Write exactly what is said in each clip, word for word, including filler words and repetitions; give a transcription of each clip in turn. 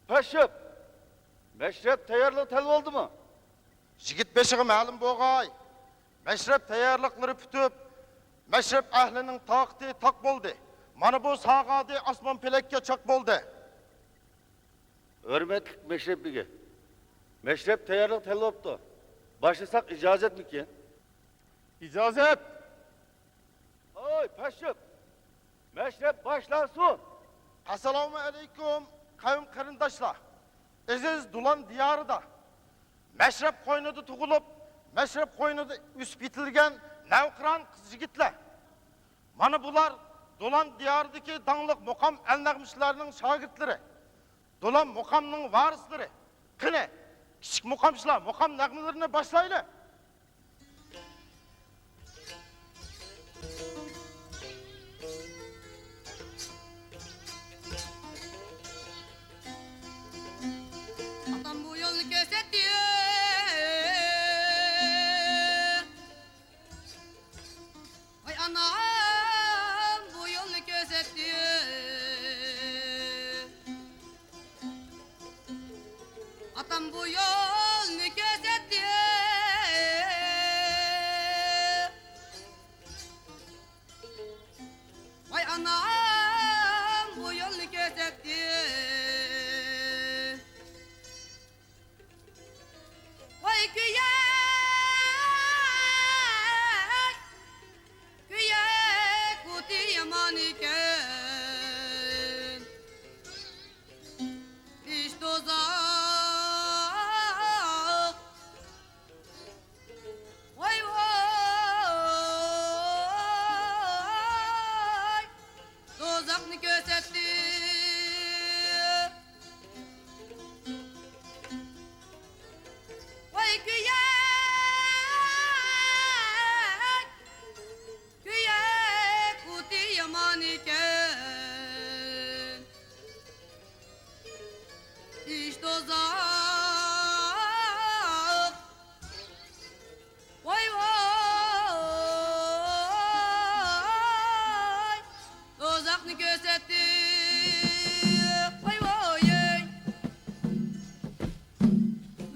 پەششىپ! مەشرەپ تەييارلىقى تەل بولدىمۇ؟ يىگىت بېشىغا مەلۇم بولغاي، مەشرەپ تەييارلىقلىرى پۈتۈپ، مەشرەپ ئەھلىنىڭ تاقىتى تاق بولدى. مانا بۇ ساغادى ئاسمان پەلەككە چاق بولدى. ھۆرمەتلىك مەشرەپ بېگى، مەشرەپ تەييارلىقى تەل بوپتۇ. باشلىساق ئىجازەتمىكىن؟ ئىجازەت! ھاي، پەششىپ! مەشرەپ باشلانسۇن! ئەسسالامۇ ئەلەيكۇم، قەۋم قېرىنداشلار! ئەزىز دولان دىيارىدا، مەشرەپ قوينىدا تۇغۇلۇپ، مەشرەپ قوينىدا ئۆسۈپ يېتىلگەن نەۋقىران قىز-يىگىتلەر! مانا بۇلار دولان دىيارىدىكى داڭلىق مۇقام ئەلنەغمىچىلەرنىڭ شاگىرتلىرى، دولان مۇقامنىڭ ۋارىسلىرى. قېنى، كىچىك مۇقامچىلار مۇقام نەغمىلىرىنى باشلايلى! ئاتام بۇ يولنى كۆرسەتتى. ۋاي ئانام بۇ يولنى كۆرسەتتى. ئاتام بۇ يولنى كۆرسەتتى. ۋاي ئانام بۇ يولنى كۆرسەتتى. ۋاي كۆيەك، كۆيەك ئوتى يامان ئىكەن. ئىش دوزاخ. ۋاي ۋاي، دوزاخنى كۆرسەتتى. ۋاي كۆيەك، كۆيەك ئوتى يامان ئىكەن. ئىش دوزاخ. ۋاي ۋاي، دوزاخنى كۆرسەتتى. ۋاي ۋاي.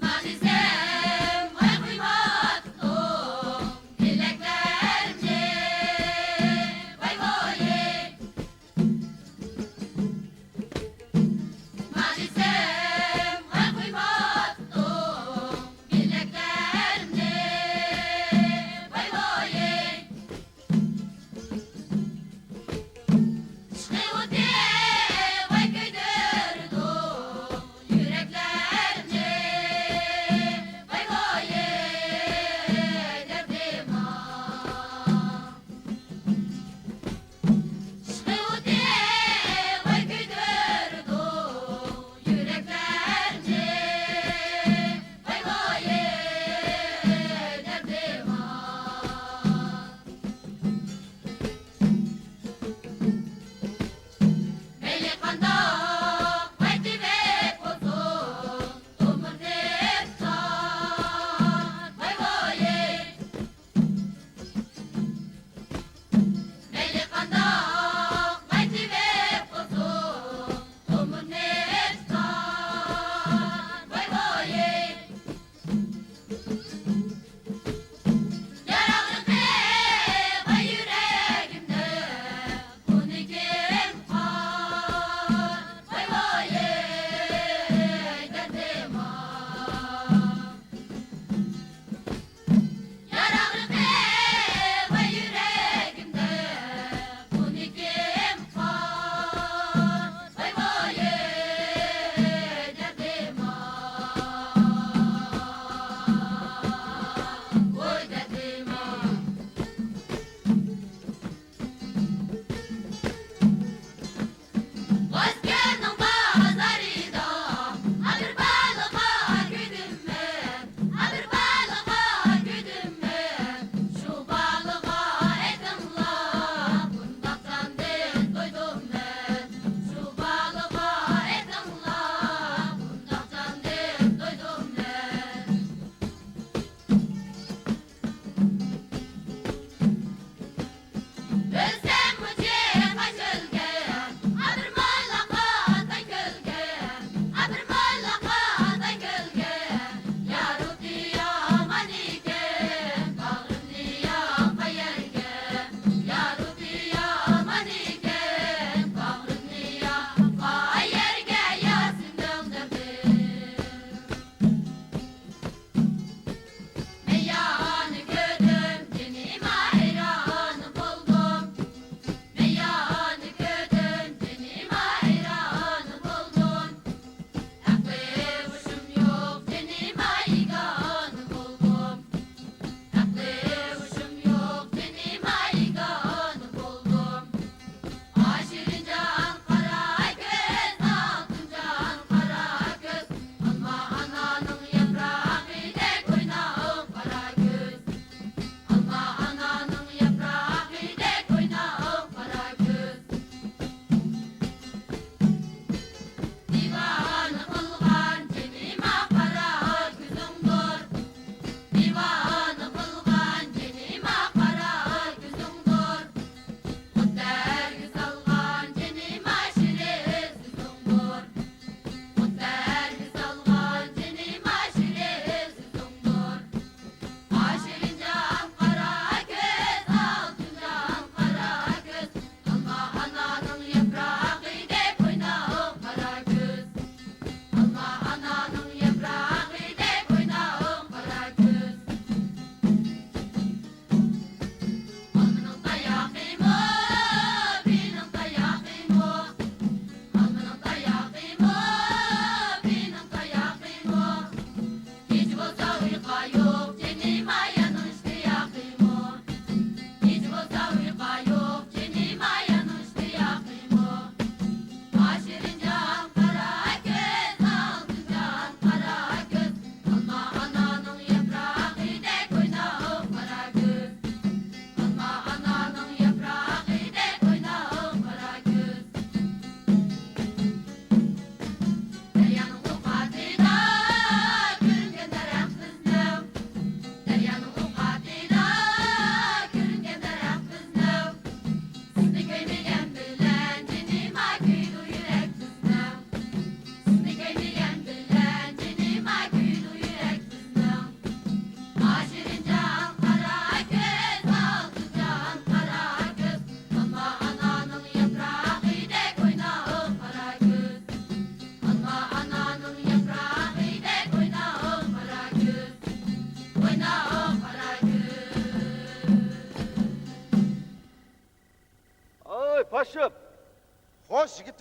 نادىسەم ۋاي قويماتتىڭ تىلەكلەرنى. ۋاي ۋاي. نادىسەم ۋاي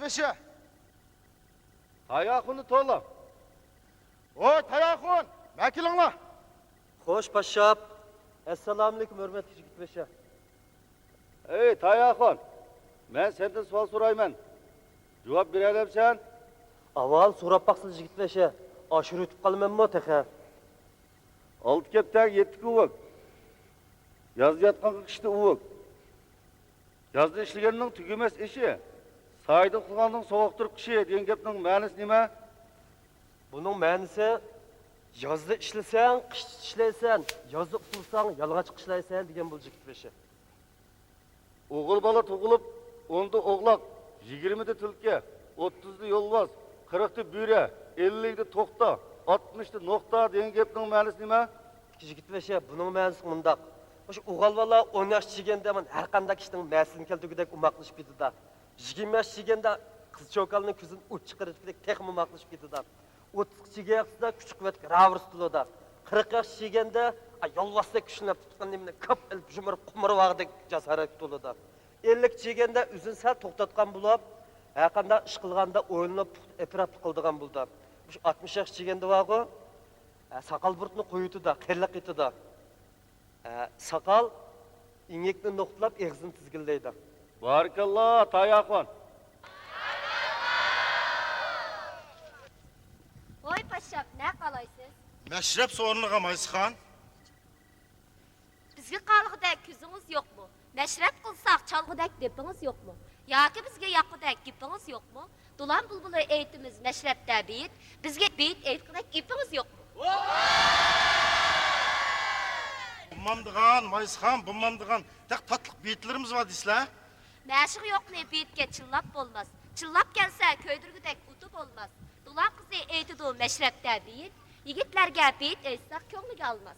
بېشى. تاياخۇننى تولا. ۋوي، تاياخۇن، مەكىلىڭلار. خوش، پاششاپ. ئەسسالامۇئەلەيكۇم، ھۆرمەتلىك يىگىت بېشى. ئەي، تاياخۇن، مەن سەندىن سوئال سورايمەن. جاۋاب بېرەلەمسەن؟ ئاۋۋال سوراپ باقسىلا، يىگىت بېشى. ئاشۇرۇۋېتىپ قالىمەنمۇ تېخى؟ ئالتە كەپتەر، يەتتە كۇۋۇك. يازدا ياتقانغا قىشتا ئۇۋۇك. يازدا ئىشلىگەننىڭ تۈگىمەس ئېشى، سايدا ئۇخلىغاننىڭ سوغۇقتۇر قىشى دېگەن گەپنىڭ مەنىسى نېمە؟ بۇنىڭ مەنىسى، يازدا ئىشلىسەڭ، قىشتا چىشلەيسەن، يازدا ئۇخلىساڭ، يالىڭاچ قىشلايسەن دېگەن بولىدۇ، يىگىت بېشى. ئوغۇل بالا تۇغۇلۇپ، ئوندا ئوغلاق، يىگىرمىدە تۈلكە، ئوتتۇزدا يولۋاس، قىرىقتا بۆرە، ئەللىكتە توختا، ئاتمىشتا نوختا دېگەن گەپنىڭ مەنىسى نېمە؟ يىگىت بېشى، بۇنىڭ مەنىسى مۇنداق. مۇشۇ ئوغۇل بالا ئون ياش چىگەندە مانا ھەر قانداق ئىشنىڭ مەنىسىنى كەلتۈرگۈدەك ئوماقلىشىپ كېتىدۇ. يىگىرمە ياش چىگەندە قىز چوكاننىڭ كۆزىدىن ئوت چىقىرىۋېتىدىكى تېخىمۇ ئوماقلىشىپ كېتىدۇ. ئوتتۇزغا چىگەن ۋاقتىدا كۈچ-قۇۋۋەتكە راۋۇرۇس تولىدۇ. قىرىق ياش چىگەندە، ئا، يولۋاستەك كۈچلىنىپ تۇتقان نېمىنى كاپ ئېلىپ يۇمۇر قومۇرۋاغدەك جاسارەتكە تولىدۇ. ئەللىك چىگەندە ئۆزىنى سەل توختاتقان بولۇپ، ھەرقانداق ئىش قىلغاندا ئويلىنىپ، پۇختا ئەتراپلىق قىلىدىغان بولىدۇ. مۇشۇ ئاتمىش ياش چىگەندە بارغۇ، ئە، ساقال بۇرۇتنى قويۇۋېتىدۇ، قېرىلىق ئېتىدۇ. ئە، ساقال ئېڭەكنى نوختىلاپ، ئېغىزىنى تىزگىنلەيدۇ. بارىكاللا، تاياخۇن. ۋوي پاششاپ، نە قالايسىز؟ مەشرەپ سورۇنىغا مايسىخان. بىزگە قالغۇدەك كۆزىڭىز يوقمۇ؟ مەشرەپ قىلساق چالغۇدەك دېپىڭىز يوقمۇ؟ ياكى بىزگە ياققۇدەك گېپىڭىز يوقمۇ؟ دولان بۇلبۇلى ئېيتىمىز مەشرەپتە بېيىت، بىزگە بېيىت ئېيتقۇدەك گېپىڭىز يوقمۇ؟ بولمامدىغان، مايسىخان، بولمامدىغان، تېخى تاتلىق بېيىتلىرىمىز بار دېسىلە. مەشۇق يوقنى بېيىتكە چىللاپ بولماس. چىللاپ كەلسە كۆيدۈرگۈدەك ئوتى بولماس. دولان قىزى ئېيتىدۇ مەشرەپتە بېيىت، يىگىتلەرگە بېيىت ئېيتساق كۆڭلىگە ئالماس.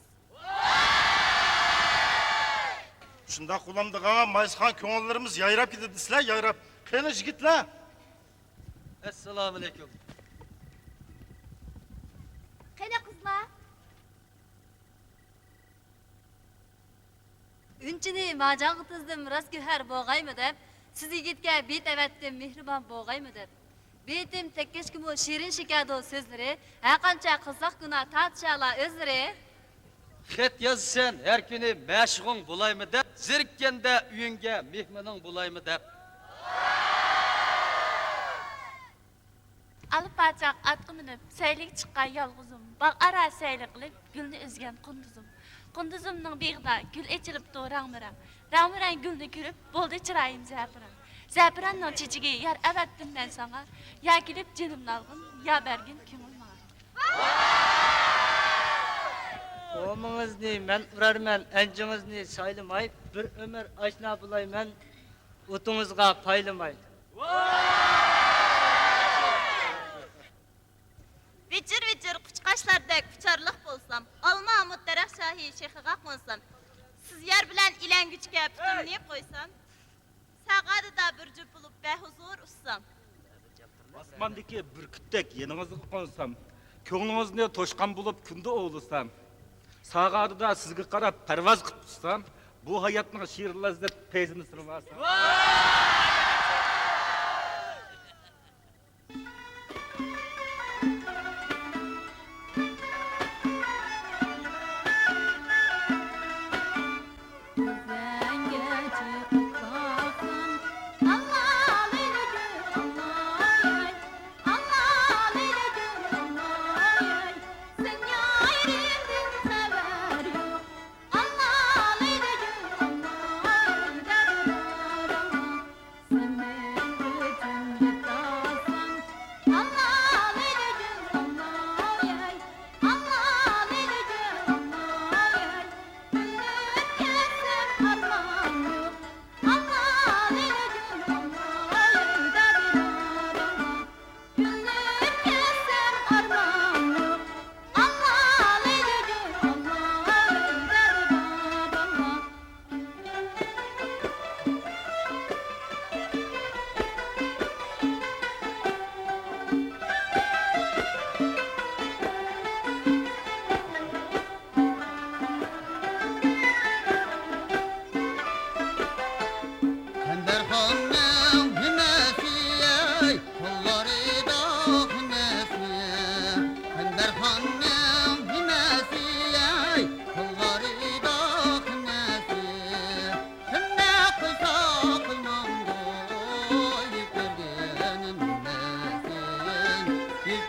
شۇنداق بولامدىغان، مايسىخان، كۆڭۈللىرىمىز يايراپ كېتىدۇ دېسىلە، يايراپ. قېنى يىگىتلەر؟ ئەسسالامۇئەلەيكۇم. قېنى قىزلار؟ ئۈنچىنى ماجاڭغا تىزدىم، راست گۆھەر بوغايمۇ دەپ، سىز يىگىتكە بېيىت ئەۋەتتىم، مېھرىبان بوغايمۇ دەپ. بېيىتىم تەككەچكىمۇ شېرىن شېكەردۇ سۆزلىرى، ھەرقانچە قىلساق گۇناھ تارتىشارلا ئۆزلىرى. خەت يازىسەن ھەر كۈنى مەشۇقۇڭ بولايمۇ دەپ، زېرىككەندە ئۆيۈڭگە مېھمىنىڭ بولايمۇ دەپ. ئالا پاچاق ئاتقا مىنىپ، سەيلىگە چىققان يالغۇزۇم، باغ ئارا سەيلە قىلىپ، گۈلنى ئۈزگەن قۇندۇزۇم. قۇندۇزۇمنىڭ بېغىدا گۈل ئېچىلىپتۇ رەڭمۇرەڭ. رەڭمۇرەڭ گۈلنى كۆرۈپ، بولدى چىرايىم زەپىرەڭ. زەپىراننىڭ چېچىكى يار ئەۋەتتىم مەن ساڭا. يا كېلىپ جېنىمنى ئالغىن، يا بەرگىن كۆڭۈل ماڭا. ئومىڭىزنى مەن ئۇرارمەن، ئەنجىڭىزنى سايلىماي، بىر ئۆمۈر ئاشنا بولايمەن. ئوتىڭىزغا پايلىماي. ۋىچىر-ۋىچىر قۇشقاچلاردەك ئۇچارلىق بولسام، ئالما، ئامۇت دەرەخ شاھى شېخىغا قونسام، سىز يار بىلەن ئىلەڭگۈچكە پۇتۇمنى قويسام، ساغادىدا بىر جۈپ بولۇپ بەھۇزۇر ئۇچسام. ئاسماندىكى بۈركۈتتەك يېنىڭىزغا قونسام، كۆڭلىڭىزنى توشقان بولۇپ كۈندە ئوۋلىسام، ساغادىدا سىزگە قاراپ پەرۋاز قىلىپ ئۇچسام، بۇ ھاياتنىڭ شېرىن لەززەت پەيزىنى سۈرۈۋالسام.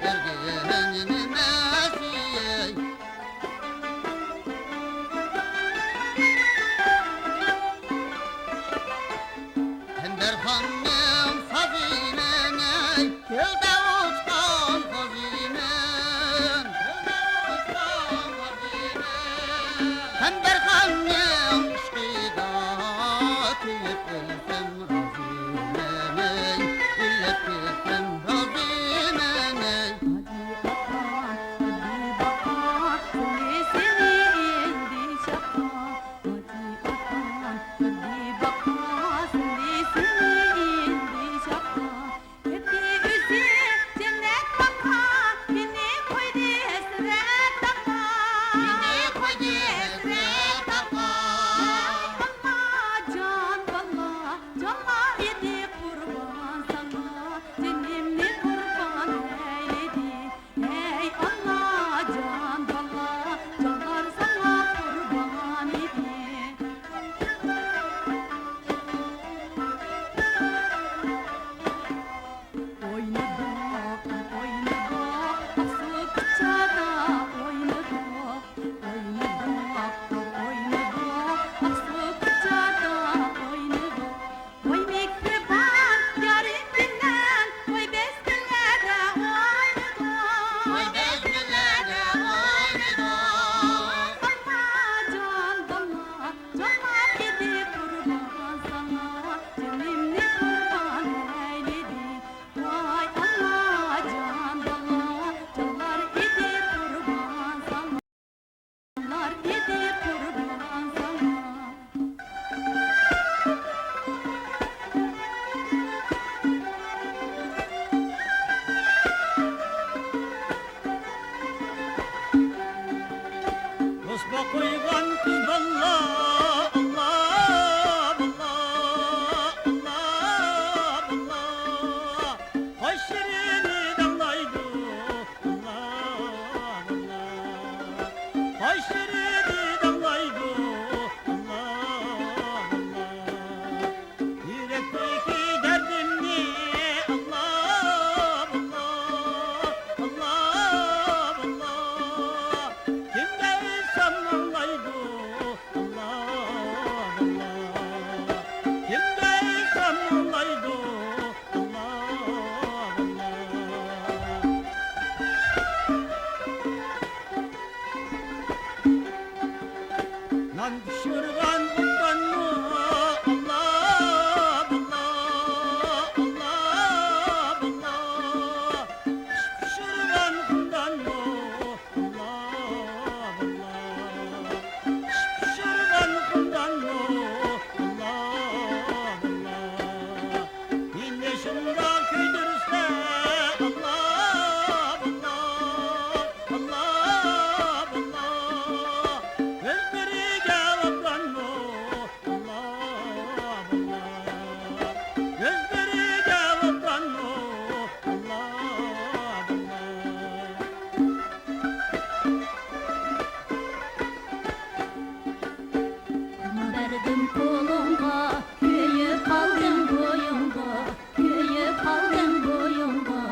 بەرگەن نېمىسى؟ قەمبەرخاننىڭ سازى مەن، ئەي، كۆلدە ئۇچقان قازى مەن. قەمبەرخاننىڭ ئىشقىدا كۆيۈپ ئۆلسەم رازى مەن، ئەي، ئۆلۈپ كەتسەم رازى مەن، ئەي. ھاجى ئاتا، ھاجى باقا، سىلى سىلى ئىندى شاپا. ھاجى ئاتا، ھاجى باقا، سىلى سىلى ئىندى شاپا. كەتتى ئۆزى جەننەت باغقا، مېنى قويدى ھەسرەت داغقا. مېنى قويدى ھەسرەت داغقا. ئاللاجان باللا، جانلار ئىدى قۇربان ساڭا، جېنىمنى قۇربان ئەيلىدى. ھەي ئاللاجان باللا، جانلار ساڭا قۇربان ئىدى. ئوينىدۇق، ئوينىدۇق، ئاقسۇ كۇچادا ئوينىدۇق. ئوينىدۇق، ئوينىدۇق، ئاقسۇ كۇچادا ئوينىدۇق. ۋاي مېھرىبان يارىم بىلەن، ۋاي بەزمىلەردە ئوينىدۇق. ۋاي بەزمىلەردە ئوينىدۇق. ئاللاجان باللا، جانلار ئىدى قۇربان ساڭا، جېنىمنى قۇربان ئەيلىدى. ۋاي ئاللاجان باللا، جانلار ئىدى قۇربان ساڭا، جانلار ئىدى قۇربان ساڭا. نۇسبا قويغان قىز باللا، ئاللا، باللا، ئاللا، باللا. قاشلىرىنى داڭلايدۇ، ئاللا، باللا. قاشلىرىنى داڭلايدۇ، ئاللا، باللا. يۈرەكتىكى دەردىمنى، ئاللا، باللا، ئاللا، باللا. كىمگە ئېيتسام ئاڭلايدۇ، ئاللا، باللا. كىمگە ئېيتسام ئاڭلايدۇ، ئاللا، باللا. نان پىشۇرغان ئوبدانمۇ، ئاللا، باللا، ئاللا، باللا. ئىش پىشۇرغان خۇمدانمۇ، ئاللا، باللا. ئىش پىشۇرغان خۇمدانمۇ، ئاللا، باللا. مېنى شۇنداق كۆيدۈرسە، ئاللا، باللا، ئاللا، باللا. ئۆزلىرىگە ئوبدانمۇ، ئاللا، باللا. ئۆزلىرىگە ئوبدانمۇ، ئاللا، باللا. بەردىم قولۇڭغا، كۆيۈپ قالدىم بويۇڭغا، كۆيۈپ قالدىم بويۇڭغا.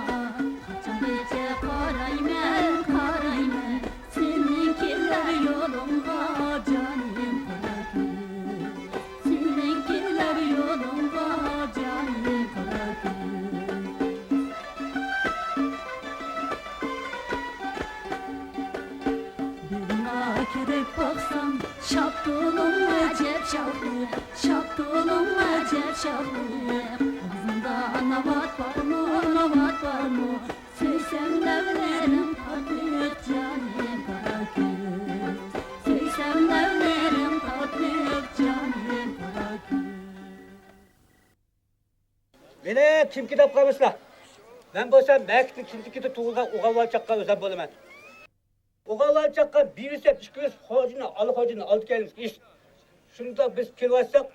قاچانغىچە قارايمەن، قارايمەن سېنىڭ كېلەر يولۇڭغا، جانىم قارا كۆز. سېنىڭ كېلەر يولۇڭغا، جانىم قارا كۆز. دىلىڭغا كىرىپ باقسام، شاپتۇلۇڭ ئەجەب شاخلىق، شاپتۇلۇڭ ئەجەب شاخلىق. ئاغزىڭدا ناۋات بارمۇ، ناۋات بارمۇ؟ سۆيسەم لەۋلىرىڭ تاتلىق، جانىم قارا كۆز. سۆيسەم لەۋلىرىڭ تاتلىق، جانىم قارا كۆز. مېنى كىم كىتاب قىلامسىلەر؟ مەن بولسام مەكىتنىڭ كىندىكىدە تۇغۇلغان ئوغۇل بالا چاققان ئۆزۈم بولىمەن. ئوغۇل بالا چاققان بىۋىسەپ ئىككىمىز خوجىنى، ئالا خوجىنى ئالدى كەينىمىزگە ئىش. شۇنداق بىز كېلىۋاتساق،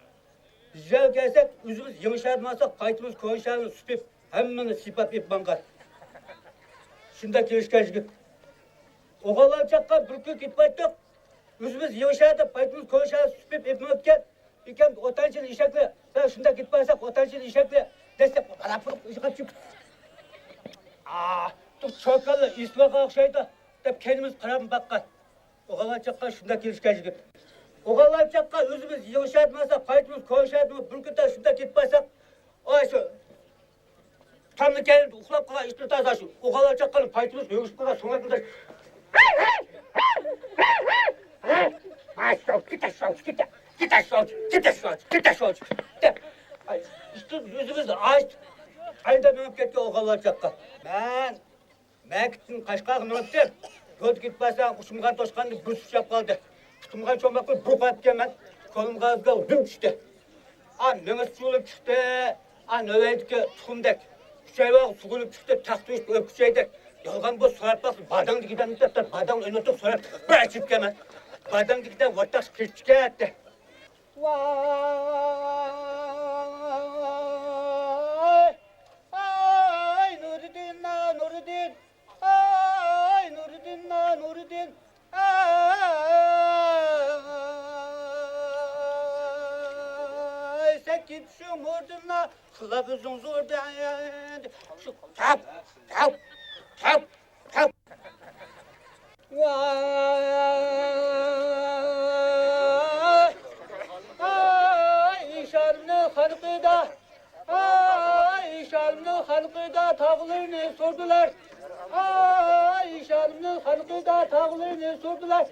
بىز يەرگە كەلسەك، ئۆزىمىز يېڭى شەھەردىن ماڭساق، پايتىمىز كونا شەھەرنى سۈپۈپ، ھەممىنى سىيپاپ ئېلىپ ماڭغان. شۇنداق كېلىشكەن يىگىت. ئوغۇل بالا چاققان بىر كۈن كېتىپ قايتتۇق. ئۆزىمىز يېڭى شەھەردە پايتىمىز كونا شەھەرنى سۈپۈپ ئېلىپ مېڭىپتىكەن. ئىكەن، ئوتانچىلى ئېشەكلەر، سەن شۇنداق كېتىپ قالساق، ئوتانچىلى ئېشەكلەر دەسلەپ پاراپ-پۇرۇق ئىشقاپ چۈشۈپ. ئا، چوكانلار ئېسىلغا ئوخشايدۇ دەپ كەينىمىزگە قاراپمۇ باققان. ئوغۇللار چاققان شۇنداق كېلىشكەن يىگىت. ئوغۇللار چاققان ئۆزىمىز يىغىشاتمىساق، پايتىمىز كوشاتمۇ بىر كۈندە شۇنداق كېتىپ قالساق، ئاي شۇ تامنى كەينىدە ئۇخلاپ قالغان ئىتنى تازا شۇ ئوغۇللار چاققان پايتىمىز ئۆگۈشۈپ قالغان سۆڭەكلىدەك. ئاي شۇ، كېتە شۇ، كېتە، كېتە شۇ، كېتە شۇ، كېتە شۇ دەپ، ئاي، ئىتنى ئۆزىمىز ئاچ، ئايدا مېڭىپ كەتكەن ئوغۇللار چاققان. مەن مەكىتتىن قەشقەرگە مېڭىپتىم. يولدا كېتىپ بارسام، ئۇچمىغان توشقاندىن بىر سۇچراپ قالدى. تۇتمىغان چوماقنى بۇرۇپ ئاپتىكەنمەن. كولۇمغا ئىزغا دۈم چۈشتى. ئا، مېڭىسى چۇۋۇلۇپ چىقتى. ئا، نۆۋەتتىكى تۇخۇمدەك. ئۈچەيۋاغ سۇغۇلۇپ چىقتى، تاختا ئۆچكەيدەك. يالغان بولسا سوراپ باقسا، باداڭ دېگەن دەپتە، باداڭنى ئۆينەتتۇق سوراپ، بىر ئىچىپتىكەنمەن. باداڭ دېگەن ۋاتاش قېچىپ كەتتى. ۋاي، ئاي، نۇرىدىن، نۇرىدىن، ئاي، نۇرىدىن، نۇرىدىن، ئاي، سەن كېتىشىڭ مۇردىن، خىلاپ ئۆزۈڭ زور دەيدۇ. شۇ تاپ، تاپ، تاپ. ۋاي، ئاي، ئىشانىمنىڭ خەلقىدا، ئاي، ئىشانىمنىڭ خەلقىدا تاغلىرىنى سوردۇلار. ئاي، ئىشانىمنىڭ خەلقىدا تاغلىرىنى سوردۇلار.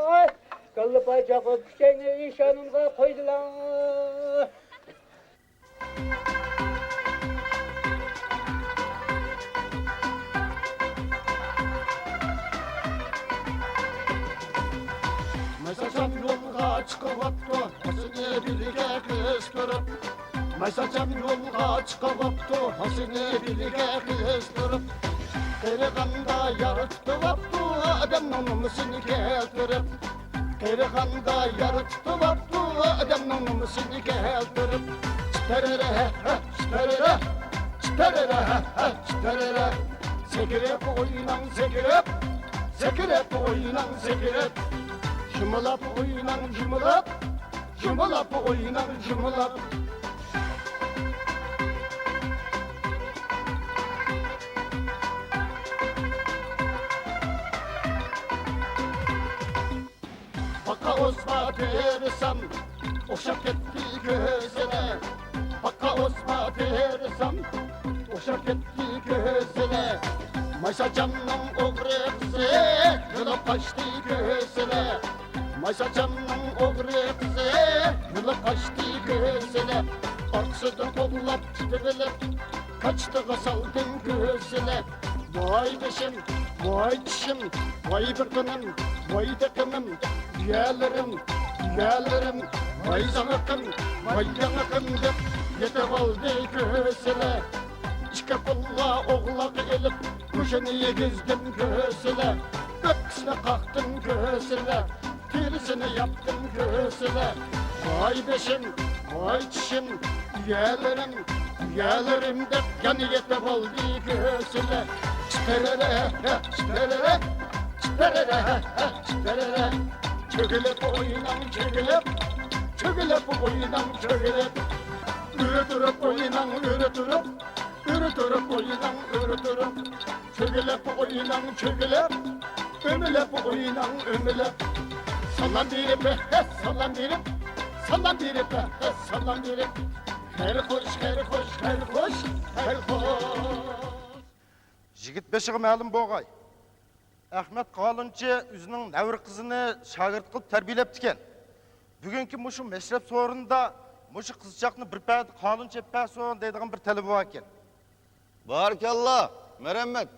ئاي، كاللا پاچاق ئۆپكىچەينى ئىشانىمغا قويدۇلار. مايساچام يولغا چىقىۋاپتۇ، ئاسىنى بېلىگە قىستۇرۇپ. مايساچام يولغا چىقىۋاپتۇ، ئاسىنى بېلىگە قىستۇرۇپ. قېرىغاندا يار تۇتۇۋاپتۇ، ئادەمنىڭ نومۇسىنى كەلتۈرۈپ. قېرىغاندا يار تۇتۇۋاپتۇ، ئادەمنىڭ نومۇسىنى كەلتۈرۈپ. چىتەرەرە ھە ھە، چىتەرەرە، چىتەرەرە ھە ھە، چىتەرەرە. سەكرەپ ئويناڭ، سەكرەپ، سەكرەپ ئويناڭ، سەكرەپ. يۇمۇلاپ ئويناڭ، يۇمۇلاپ، يۇمۇلاپ ئويناڭ، يۇمۇلاپ. باقا ئوزما تېرىسام، ئوخشاپ كەتتى كۆزىنى. باقا ئوزما تېرىسام، ئوخشاپ كەتتى كۆزىنى. مايساچامنىڭ ئوغرى قىزى، يولۇپ قاچتى كۆزىنى. مايساچامنىڭ ئوغرى قىزى، يولۇپ قاچتى كۆزىنى. ئارقىسىدىن قوغلاپ كېتىۋېلىپ، كاچىتىغا سالدىم كۆزىنى. ۋاي بېشىم، ۋاي چىشىم، ۋاي بېقىنىم، ۋاي دېقىنىم، ئۈيەلىرىم، ئۈيەلىرىم، ۋاي زاڭىقىم، ۋاي ياڭىقىم دەپ يېتىۋالدى كۆسىلە. ئىككى قوللا ئوغلاق ئېلىپ، مۇشۇنى يېگۈزدۈم كۆسىلە. ئۆپكىسىنى قاقتىم كۆسىلە. تېرىسىنى ياپتىم كۆسىلە. ۋاي بېشىم، ۋاي چىشىم، ئۈيەلىرىم، ئۈيەلىرىم دەپ يەنە يېتىۋالدى كۆسىلە. چىتىرىرە، چىتىرىرە، چىتىرىرە، چىتىرىرە. چۆگىلىپ ئويناڭ، چۆگىلىپ، چۆگىلىپ ئويناڭ، چۆگىلىپ. ئۆرە تۇرۇپ ئويناڭ، ئۆرە تۇرۇپ، ئۆرە تۇرۇپ ئويناڭ، ئۆرە تۇرۇپ. چۆگىلەپ ئويناڭ، چۆگىلەپ، ئۆمىلەپ ئويناڭ، ئۆمىلەپ. سالام بېرىپ، ھە، سالام بېرىپ، سالام بېرىپ، ھە، سالام بېرىپ. خەير خوش، خەير خوش، خەير خوش، خەير خوش. يىگىت بېشىغا مەلۇم بولغاي. ئەخمەت قالۇنچى ئۆزىنىڭ نەۋرە قىزىنى شاگىرت قىلىپ تەربىيەلەپتىكەن. بۈگۈنكى مۇشۇ مەشرەپ سورۇنىدا مۇشۇ قىزچاقنى بىر پەدە قالۇنچى ئېلىپ بەرسۇن دەيدىغان بىر تەلىپى باركەن. بارىكاللا، مەرھەمەت.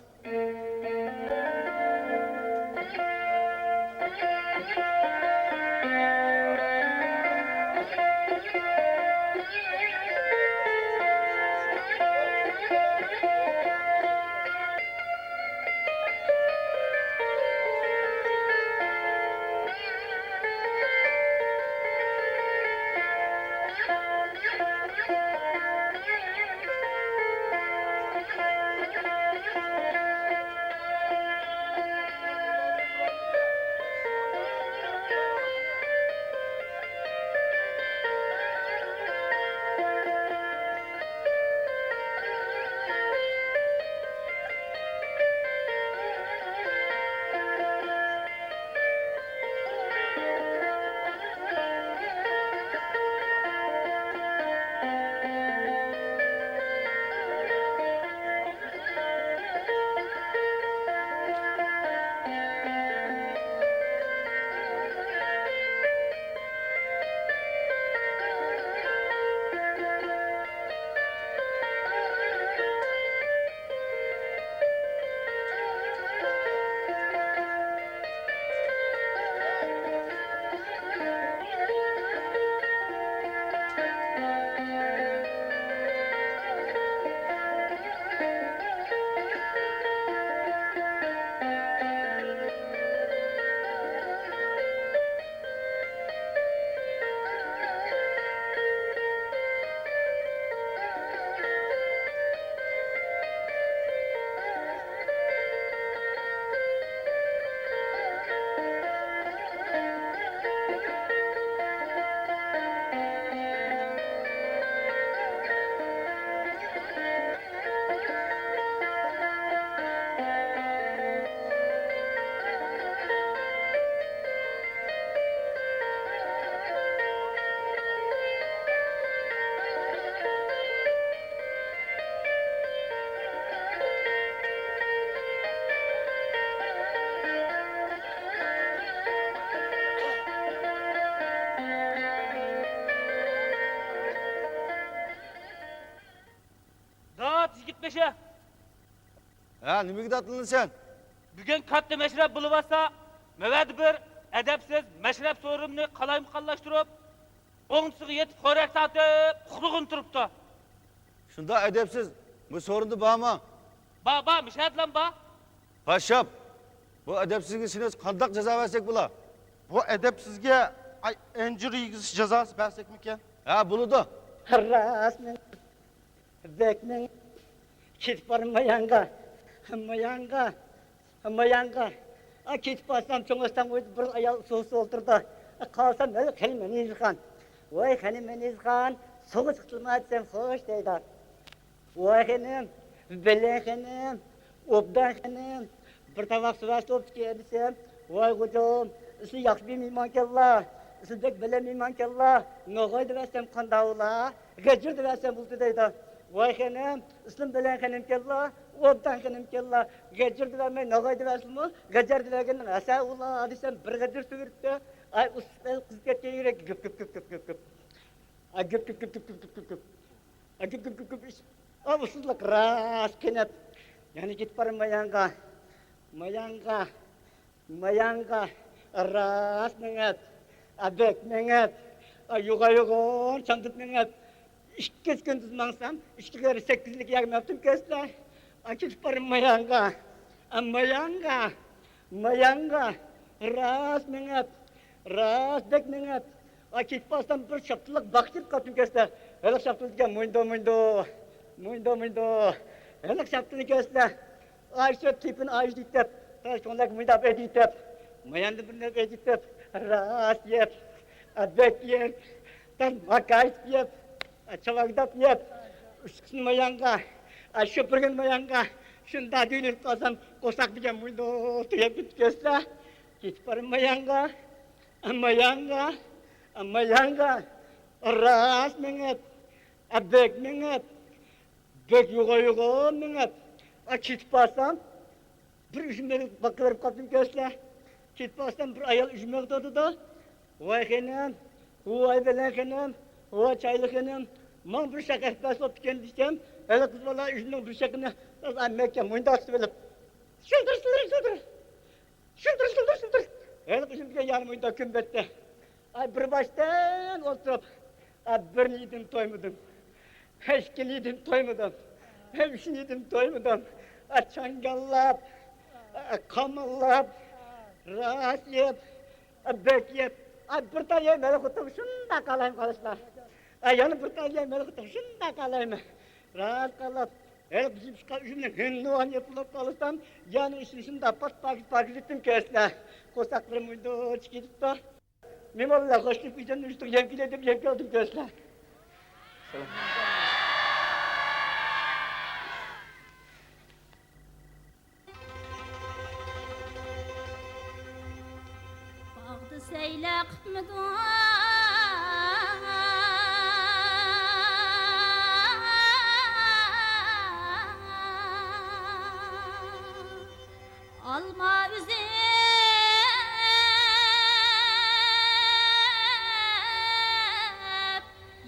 ياشا! ھە، نېمىگە داتلىنىسەن؟ بۈگۈن كاتتا مەشرەپ بولۇۋاتسا، مەۋەدە بىر ئەدەپسىز مەشرەپ سورۇنىنى قالايمىقانلاشتۇرۇپ، ئوڭدىسىغا يېتىپ خورەك تارتىپ ئۇخلىغىلى تۇرۇپتۇ. شۇنداق ئەدەپسىز، بۇ سورۇندا بارمۇ؟ بار، بار، مۇشۇ يەردىلا بار. پاششاپ، بۇ ئەدەپسىزگە سېنى قانداق جازا بەرسەك بولا؟ بۇ ئەدەپسىزگە، ئاي، ئەنجۈر يېگۈزۈش جازاسى بەرسەكمىكەن؟ ھە، بولىدۇ. راستمۇ؟ بەكمۇ؟ كېتىپ بارىمەن مايانغا. مايانغا. مايانغا. ئا، كېتىپ بارسام، چوڭ ئۆستەڭ بويىدا بىر ئايال ئۇسسۇل ئولتۇرىدۇ. ئا، قارىسام، ھېلىقى خېنىم مەنىزخان. ۋاي، خېنىم مەنىزخان، سۇغا چىقتىلما دېسەم، خوش دەيدۇ. ۋاي خېنىم، بەلەن خېنىم، ئوبدان خېنىم، بىر تاۋاق سۇ بەرسە بوپتىكەن دېسەم، ۋاي غوجام، ئىسى ياخشى بىر مېھمانكەنلا، ئىسى بەك بەلەن مېھمانكەنلا، نوغاي دەۋەرسەم قانداق بولا، غەجىر دەۋەرسەم بولدى دەيدۇ. ۋاي خېنىم، ئىسلىم بەلەن خېنىمكەنلا، ئوبدان خېنىمكەنلا، غەجىر دەۋەرمەي نوغاي دەۋەرسىمۇ، غەجىر دەۋەرگەننىڭ ھەسە ئولا دېسەم، بىر غەجىر سۈرۈپتۇ. ئاي، ئۇسسۇل قىزىپ كەتكەن يۈرەك گۈپ، گۈپ، گۈپ، گۈپ، گۈپ، گۈپ. ئا، گۈپ، گۈپ، گۈپ، گۈپ. ئا، گۈپ، گۈپ، گۈپ، گۈپ. ئا، ئۇسسۇللۇق راست قېنىپ. يەنە كېتىپ بارىمەن مايانغا. مايانغا. مايانغا. راست مېڭىپ. ئا، بەك مېڭىپ. ئا، يوغان يوغان چامدىپ مېڭىپ. ئىككى كۈندۈز ماڭسام، ئىككى كېرە سەككىزلىك يەرگە مەپتۇم كۆسلە. ئا، كېتىپ بارىمەن مايانغا. ئا، مايانغا. مايانغا راست مېڭىپ، راست بەك مېڭىپ، ئا، كېتىپ بارسام، بىر شاپتۇللۇق باغ كېلىپ قاپتۇ كۆسلە. ھېلىقى شاپتۇل دېگەن مۇندو، مۇندو، مۇندو، مۇندو. ھېلىقى شاپتۇلنى كۆسلە. ئايشە تېپىن ئايشە دېيىپ، كۆڭلەك مۇنداق ئېدىتىپ، ماياندا بىر نەپ ئېدىتىپ، راست يەپ، ئا، بەك يەپ، تام ماكايىپ يەپ، ئا، چاۋاگداپ يەپ، ئۈچكىسىنى مايانغا، ئا، شۇ بىر كۈن مايانغا، شۇنداق دۈيۈنۈپ قالسام، قورساق دېگەن مۇندو تۈگەپ كېتىپ كۆسلە. كېتىپ بارىمەن مايانغا، مايانغا، مايانغا. راست مېڭىپ، بەك مېڭىپ، بەك يوغان يوغان مېڭىپ. كېتىپ بارسام، بىر ئۈجمە باققا بېرىپ قاپتىم كۆسلە. كېتىپ بارسام، بىر ئايال ئۈجمە تۇتىدۇ. ۋاي خېنىم، ۋاي بەلەن خېنىم، ۋاي چايلىق خېنىم، ماڭا بىر شاخ ئەپەس بوپتىكەن دېسەم، ھېلىقى قىز بالا ئۈجمىنىڭ بىر شېخىنى مەككە مۇنداق تۇتۇۋېلىپ، شىلدىر، شىلدىر، شىلدىر. شىلدىر، شىلدىر، شىلدىر. ھېلىقى ئىشىمدىكى يارىم ئويۇندا كۈن بەتتى. ئاي، بىر باشتىن ئولتۇرۇپ، ئا، بىرنى يېدىم، تويمىدىم. ئىككىنى يېدىم، تويمىدىم. ئۈچنى يېدىم، تويمىدىم. ئا، چاڭگاللاپ، ئا، قاماللاپ، راست يەپ، ئا، بەك يەپ. ئا، بىر تال يەي مەن خوتۇم شۇنداق قالايمەن قاراشلار. ئا، يەنە بىر تال يەي مەن خوتۇم شۇنداق قالايمەن. راست قالاپ. ھېلىقى بىزنىڭ ئىشقا ئۈجۈمنى ھىندىۋان يېپىلىپ قالسام، يەنە ئىشنى شۇنداق پات پاكىز پاكىز ئېتىم كۆسلە. قورساقلىرىم مۇنداق چىقىپ كېتىپتۇ. مېماللا خوشلۇق ئۈجۈمنى ئۈجۈتۈك يەپ كېلە دەپ يەپ كەلدىم كۆسلە. باغدا سەيلە قىپمىدۇق، ئالما ئۈزۈپ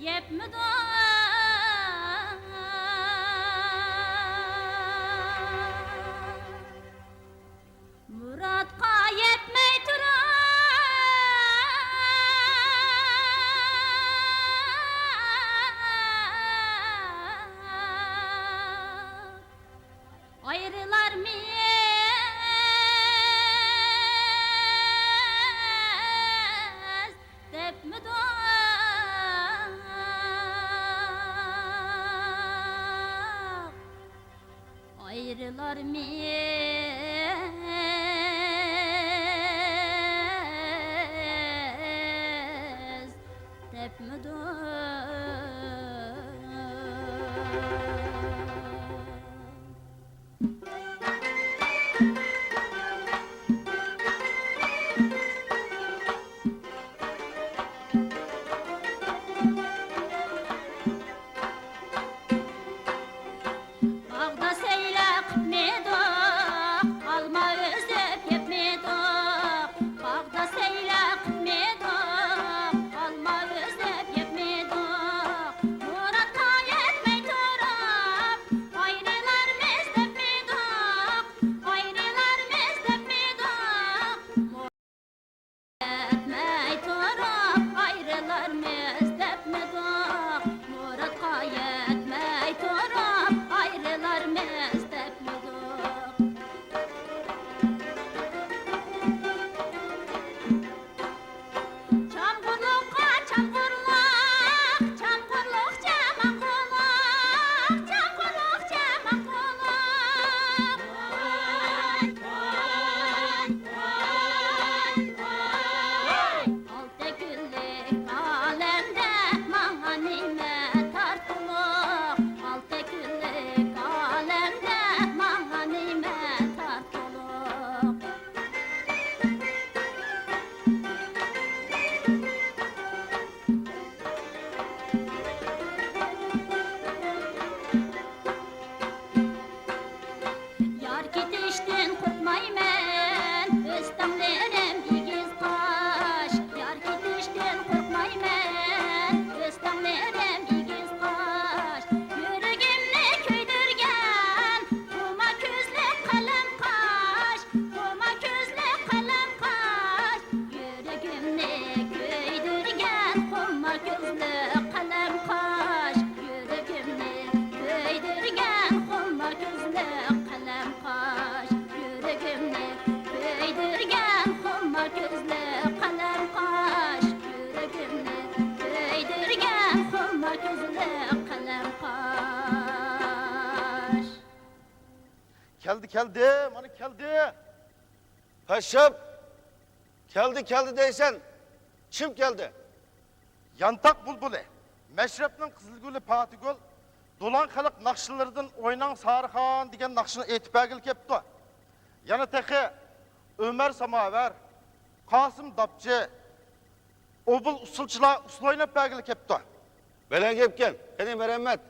يەپمىدۇق. مۇرادقا يەتمەي تۇرۇپ، ئايرىلارمىز دەپمىدۇق. ئايرىلارمىز دەپمىدۇق. باغدا سەيلە قىپمىدۇق، ئالما ئۈزۈپ يەپمىدۇق. باغدا سەيلە قىپمىدۇق، ئالما ئۈزۈپ يەپمىدۇق. مۇرادقا يەتمەي تۇرۇپ، كۆزلۈك قەلەم قاش. كەلدى، كەلدى، مانا كەلدى. پەششاپ، كەلدى، كەلدى دەيسەن. كىم كەلدى؟ يانتاق بۇلبۇلى، مەشرەپنىڭ قىزىلگۈلى پاتىگۈل، دولان خەلق ناخشىلىرىدىن ئويناڭ سارىخان دېگەن ناخشىنى ئېيتىپ بەرگىلى كەپتۇ. يەنە تېخى ئۆمەر ساماۋەر، قاسىم داپچى، ئوبۇل ئۇسسۇلچىلار ئۇسسۇل ئويناپ بەرگىلى كەپتۇ. بەلەن گەپكەن، قېنى مەرھەمەت.